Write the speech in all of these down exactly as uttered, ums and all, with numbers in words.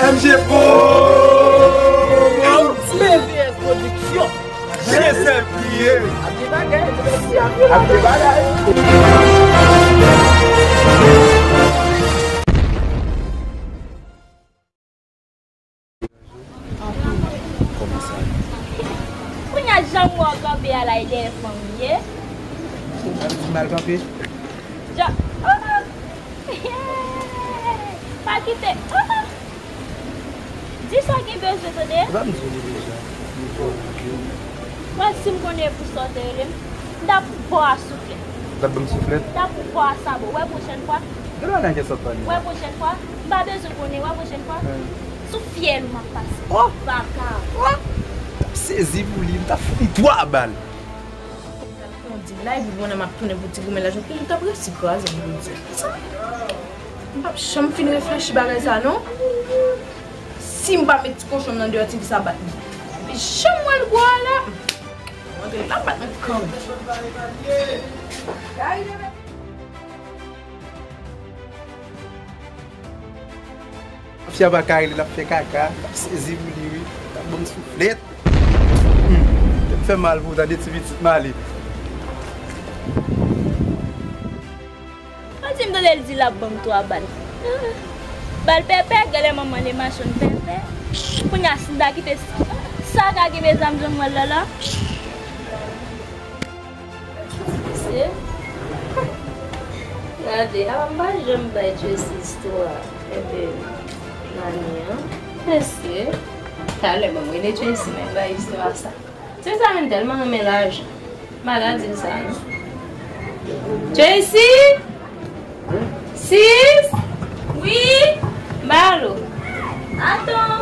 Manje bon! Haiti V S Production. Manje sèl kriye. Ap gen bagay, ap gen bagay. Kòman sa ye? Kounye a, jan m wè w kanpe a la, e dèyè fanm ou ye? Sa vle di m al kanpe? Jan, oh, oh. Pa kite, oh, oh. Di sa w gen bezwen, tande? Sa m di w deja? Mwen, si m konnen e pou sa w te rele m, m t ap ba w a souflèt. Ou t ap ban m souflèt? M t ap ba w a sabo. Wè pwochèn fwa. Gade bagay nan kè sa w ap pale. Wè pwochèn fwa. M pa bezwen konnen. Wè pwochèn fwa. Sou fyèl ou m ap pase. Oh! Vakabon. M ap sezi pou li. M t ap fini twa bal. Yon di la, epi kounye a m ap tounen pou ti goumen la, jan pou m t ap resi kraze m jodi a. Sa? M p ap janm fin reflechi bagay sa, non. Si m pa met ti kochon m nan deyò, ti fi sa bat mwen. Epi jan m wè l gwo a la, m antre la bat mwen kanmenm. Mafya pa ka rele, l ap fè kaka, l ap sezi pou li, wi. L ap ban m souflèt. Hmm. Tèt fè mal pou w, tande ti pitit m ale. An di m tande l di l ap ban m twa bal. Bal pèpè, gade manman le machann pèpè. Kounye a, si m ta kite sa ka genbe zam jan m wè l la la. Se. Gade, a, m pa janm bay Tracy istwa enpe Nani an. Mesye, talè ban m rele Tracy, men bay istwa sa. Ti sa menm tèlman renmen lajan. M pa ka di l sa, non. Tracy? Sis? Wi? Balo. Atann.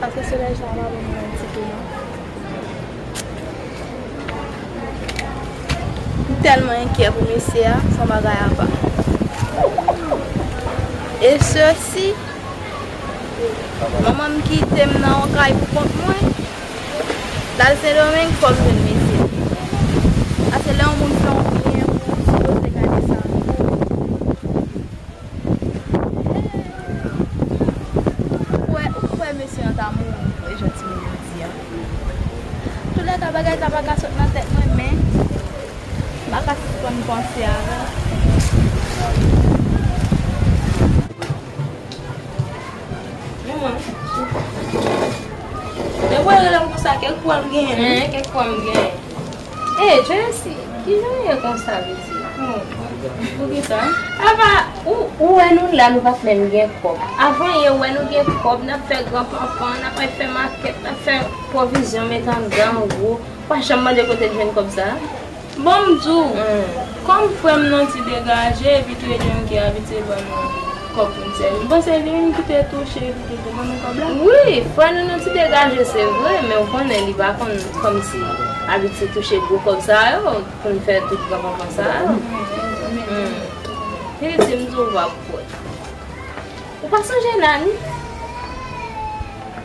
Paske solèy sa pa bon pou mwen ditou, non. M tèlman enkyè pou mesye a, se yon bagay apa. E sesi, manman m kite m nan yon kay pou kont mwen, l al Sendomeng, fò m jwenn mesye. Paske lè yon moun fè yon byen pou ou, sipoze gade sa pou ou. Ou kwè, ou kwè mesye an ta mouri vre, jan timoun yo di a? Toulèka, bagay sa pa ka sot nan tèt mwen, men m pa ka sispann panse avè l. Men mwen, depi w rele m konsa, kèk fwa m genyen. Hein, kèk fwa m genyen. Hey, Tracy, kijan w ye konsa, pitit? Oh, poukisa? Apa, ou, ou wè nou la, nou pa t menm gen kòb. Avan yè, ou wè nou gen kòb, n ap fè gran panpan, n ap al fè makèt, n ap fè pwovizyon, met anndan, an gwo. Ou pa janm mande kote n jwenn kòb sa a? Bon, m di w, kòm frè m nan ti degaje, epi tou de nou ki abitye ban nou kòb pou n sèvi. M panse li menm ki te touche, epi ki te ban nou kòb la. Wi, frè nou nan ti degaje, se vre, men ou konnen li pa konn kòmsi abitye touche gwo kòb sa yo, pou n fè tout gran panpan sa yo. Hmm. Li di m di w pa pwòt. Ou pa sonje Nani?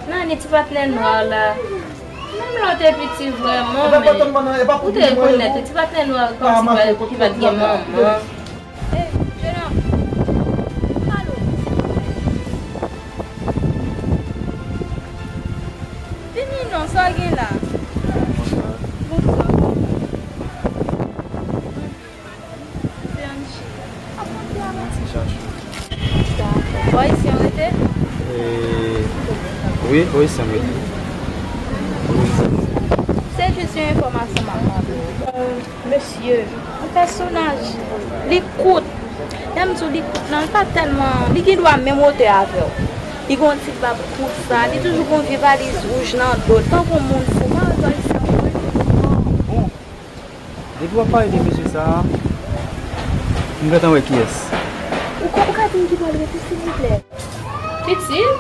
Nani, ti patnè nwa la. Menm lè w te piti vrèman, men ou te rekonèt li, ti patnè nwa kòmsi pa, ki pa t gen manman. Ey, jenòm. Alo. Vini non, sa w gen la? Bonswa. Bonswa. Bonswa. Bonswa. Dakò. Bò isi w rete? E, wi, bò isi m rete. Se jis yon enfòmasyon m ap mande w. Mesye, yon pèsonaj, li kout. Lè m di w li kout, non, li pa tèlman, li gen dwa menm wotè avè w. Li gen yon ti bab kout sa, li toujou gen yon vye valiz wouj nan do l, tankou yon moun fou. Mwen wè bò isi an, mwen. Bon, depi w ap pale de mesye sa a, m gentan wè kiyès. Ou ka, ou ka di m ki bò l rete, silvouplè? Pitit,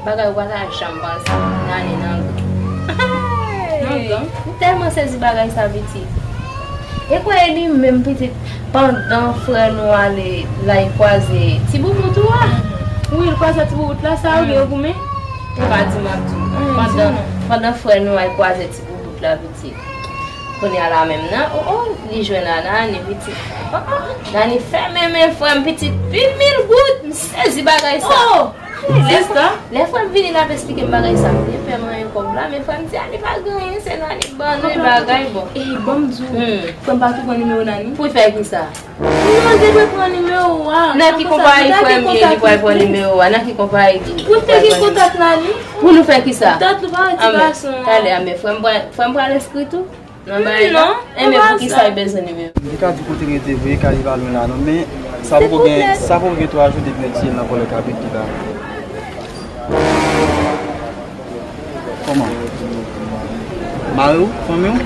bagay ou pa ta janm panse, Nani nan gang. Nan gang? M tèlman sezi bagay sa, pitit. E kwè e li menm, pitit, pandan frè nou ale la, li kwaze ti boubout ou a. Wi, li kwaze ti boubout la, sa yo gen yo goumen. Ou pa di m ap di w. Pandan Pandan frè nou al kwaze ti boubout la, pitit. Kounye a la menm nan, o, o, li jwenn a Nani, pitit. O, o, Nani fèmen men frè m, pitit, pi mil goud, m sezi bagay sa. Oh! Lè, sista, lè frè m vini l ap esplike m bagay sa, m te pè manyen kòb la, men frè m di, a, li pa gen anyen, se Nani k ban nou bagay, bon. Ey, ban m di w, hmm, frè m pa tou pran nimewo Nani. Pou l fè kisa? Non, li te dwe pran nimewo a. Nan ki konpayi frè m ye, li pral pran nimewo a? Nan ki konpayi li? Pou l te gen kontak Nani. Pou nou fè kisa? Dat nou pa wè ti gason an. Talè a, men frè m pral, frè m pral enskri tou nan bagay la. Non, enben pou kisa l bezwen nimewo? Li ka di kote l rete vre, kay li pa lwen la non, men sa poko gen, sa poko gen twa jou depi nèg tiye l nan vòlè kabrit li la. Kòman? Mari w? Fanmi w?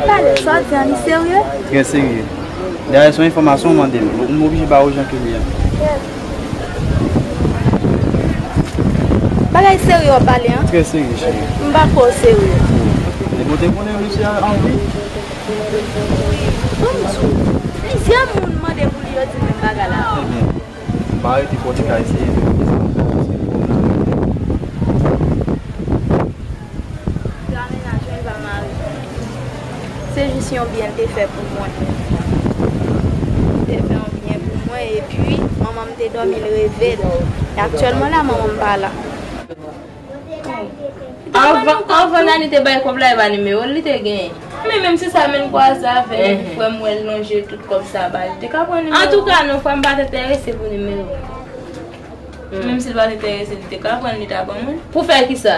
Talè, sa w di an, li serye? Trè serye. Dayè, se yon enfòmasyon w mande m. M oblije ba ou jan ke l ye a. Bagay serye w ap pale an? Trè serye, cheri. M pa kwè w serye. Depi w te konnen misye anvi. Wi, ban m di w, plizyè moun mande pou li, yo di menm bagay la. Ebyen, m pa rete fò ti ka eseye de. Li pa mennaj mwen, li pa mari. Se jis yon byen l te fè pou mwen. Li te fè yon byen pou mwen, epi manman m te dòmi, l reve l. E aktyèlman la, manman m pa la. Anvan, anvan Nani te bay kòb la, e pa nimewo l li te genyen. Men menm si sa menm kwaze avè l, epi frè m wè l lonje tout kòb sa ba li, li te ka pran nimewo. Antouka, non, frè m pa t enterese pou nimewo. Menm si l pa t enterese, li te ka pran l, li ta ban mwen. Pou fè kisa?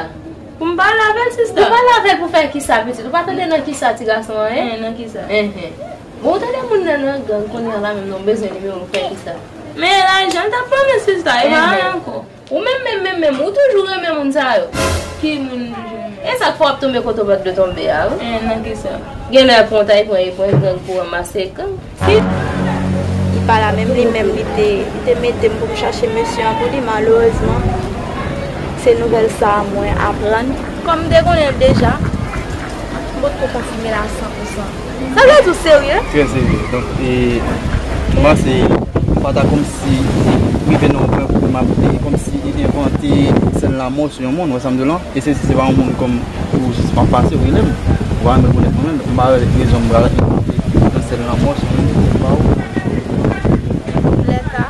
Pou m pale avè l, sista. Pou pale avè l pou fè kisa, pitit? Ou pa tande nan kisa ti gason an ye? Nan kisa? Enhen. Bon, ou tande moun nan nan gang, kounye a la menm non, bezwen nimewo l pou fè kisa? Men lajan l t ap ban mwen, sista, e pa anyen ankò. Ou menm, menm, menm, menm, ou toujou renmen moun sa yo. Ki moun m toujou renmen? E sa k fè w ap tonbe kote w pa t dwe tonbe a, wi. Eh, nan kisa? Genlè pran w ta pran, e pran gang pou ranmase gang. Li pa la menm, li menm, li te, li te mete m pou m chache mesye an pou li, malerezman, se nouvèl sa a mwen aprann. Kòm m te konnen l deja, m potko konfime l a san pou san. Sa vle di w serye? Trè serye. Donk, e, m panse, m pa ta kòmsi rive nan yon pwen kote m ap, e, kòmsi envante sèn lanmò sou yon moun, ou wè sa m di w lan? E se, se pa yon moun kòm pou jis m ap pase, ou rele m. Ou pa menm rekonèt mwen menm. M pa wè rezon m pral envante yon sèn lanmò sou yon moun, se pa ou. Lè sa,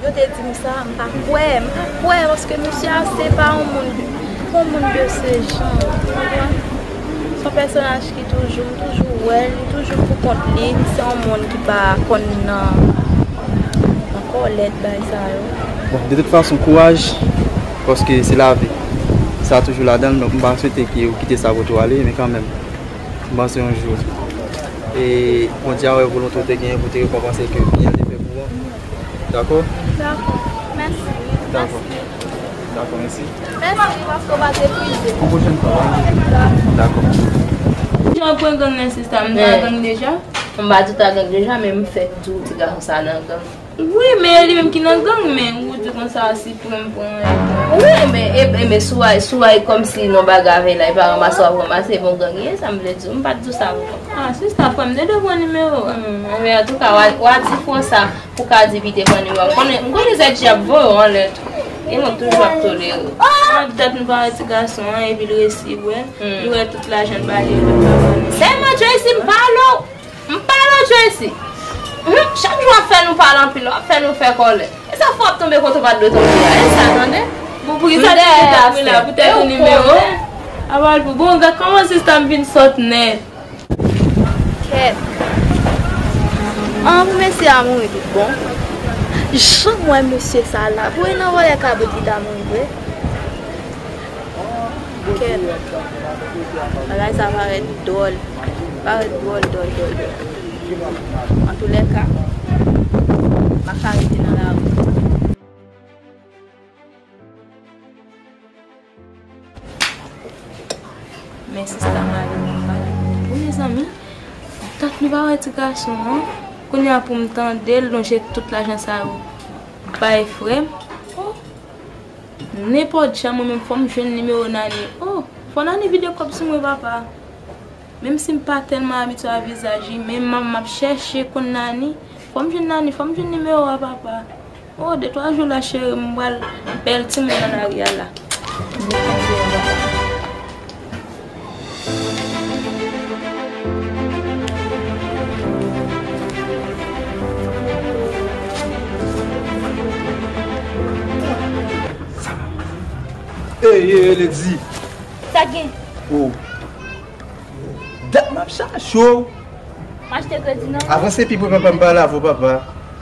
yo te di m sa, m pa kwè, m pa kwè, paske misye a se pa yon moun, yon moun de se jan, ou konprann? Se yon pèsonaj ki toujou, m toujou wè l, li toujou pou kont li, li se yon moun ki pa konn nan, nan kòlèt, bagay sa yo. Bon, de tout fason, kouraj, paske se lavi. Sa toujou ladan l, donk m pa swete ke ou kite sa pote w ale, men kanmenm, m panse yon jou, e, Bondye a wè volonte w te genyen pou te rekonpanse ke byen l te fè pou ou an. Dakò? Dakò. Mèsi. Dakò. Mèsi. Dakò, mèsi. Mèsi paske w pa t refize. Yon pwochèn fwa, pa gen pwoblèm. Dakò. Jan w pran gang nan, sista, m pa gang deja? M pa di w ta gang deja, men m fèk di w ti gason sa nan gang. Wi, men e li menm ki nan gang, men ou di konsa si frè m pran. Wi, men, e, e, men si w al, si w al kòmsi nan bagay avè l la, e pa ranmase w ap ranmase, bon gang ye, sa m vle di w, m pa t di w sa ankò. Ah, sista, frè m te dwe pran nimewo a. Hmm, men antouka, w a, w a di frè w sa. Pou ka di pite pran nimewo a. M konnen, m konnen zèt j ap voye w anlè tou. E mwen toujou ap tolere w. Nan dat nou pa wè ti gason an, epi l resi wè. Hmm. Li wè tout lajan l ba li, li pa ba li. Sèlman Tracy, m pale w. M pale w Tracy. Hum, chak jou w ap fè nou pale anpil, w ap fè nou fè kòlè. E sa fè w ap tonbe kote w pa t dwe tonbe a. E sa, tande. Bon, poukisa ti fi ta vin la? Poutèt yon nimewo? Apa l pou bon, gad kòman sista m vin sòt nèt. Kèt. An, pou mesye a mouri tout bon. Jan m wè mesye sa la, pou e nan vòlè kabrit li ta mouri vre. Kèt. Bagay sa parèt dwòl. Parèt dwòl, dwòl, dwòl, dwòl. Antoulèka, m pa ka rete nan lari. Men sista mari mwen pa la. Wi, mezanmi, dat nou pa wè ti gason an. Kounye a pou m tande l lonje tout lajan sa yo bay frè m. Oh, nenpòt jan, mwen menm, fò m jwenn nimewo Nani. Oh, fò Nani vide kòb sou mwen, papa. Menm si m pa tèlman abitye a vizaj li, men m, m ap chèche konn Nani. Fò m jwenn Nani, fò m jwenn nimewo a, papa. Oh, de twa jou la, cheri, m pral bèl timoun nan lari a la. Ey, ey, Lady. Sa gen? Oh. Dat m ap chache w. M achte kredi nan. Avanse pi pou papa m pale avè w, papa.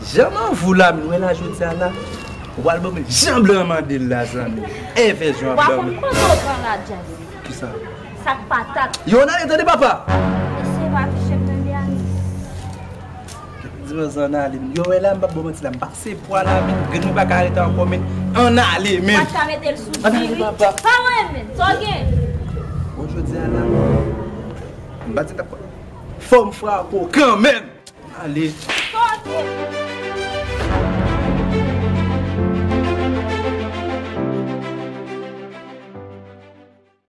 Jan m anvi w la, m wè la jodi a la. Ou pral ban mwen jan blan mande l la, zanmi. Evè jan Wa blan konn mande. Kote w pran la djaz? Kisa? Sak patat. Yo, n ale tande papa. Mesye pa touche m tande a. Di mwen sa, n ale. Yo, wè la, m p ap ba w manti la. M pase pwa la, men grenn mwen pa ka rete ankò, men ann ale, men. Pat ka mete l sou Ann ale, diri. Papa. Pa renmen. Sa w gen? Bon, jodi a la, m pa di n t ap fò m frape w kanmenm. Ale. Sa w gen?